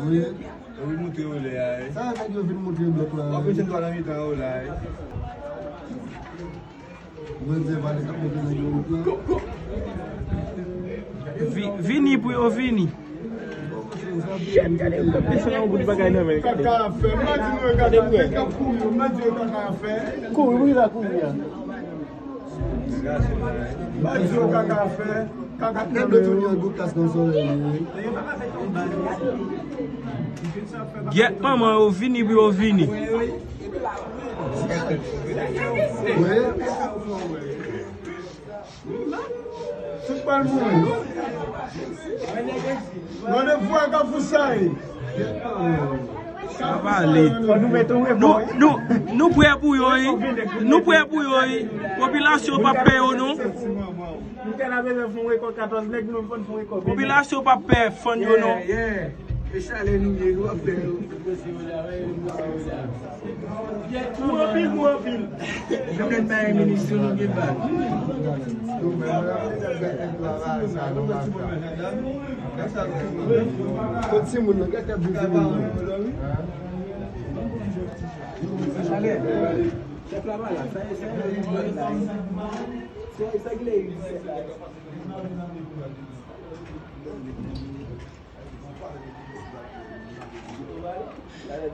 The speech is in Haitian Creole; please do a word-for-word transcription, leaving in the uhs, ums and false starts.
Wi. Yo vin montre yo lè a, wi. Sa nèg yo vin montre blòk la, w ap wi. Mete dwa nan mitan yo la, wi. Mwen di vale k ap montre nèg yo wout la. Vi- vini pou yo vini. Shit, gade yon pèsonn yon bout bagay nan men. Kaka ap fè. M pa di nou e kaka ap fè. K ap kouri yo. M pa di yo kaka ap fè. Kouri, kouri la, kouri a. Ba di yo kaka fè, kaka fè. Nèg yo toujou nan gwo kas nan zòrèy yo, wi. Gyèt manman yo vini pou yo vini. Wi. Tout pral mouri. Randevou a Kafou Sa ye. Sa pale. Nou, nou, nou prè pou yo, wi. Nou prè pou yo, wi. Popilasyon p ap pè yo, non. Nou te la bezwen fè yon rekò katòz nèg, nou fè yon rekò. Popilasyon p ap pè fann yo, non. Yeah, yeah. E chale nou ye, nou ap fè yo. Gwo anpil, gwo anpil. Yo mèt bay minis yo, nou gen bal. Kot timoun nan, gade timoun nan. Chèf la pa la, sa e, sa e, sa e, sa e, sa e,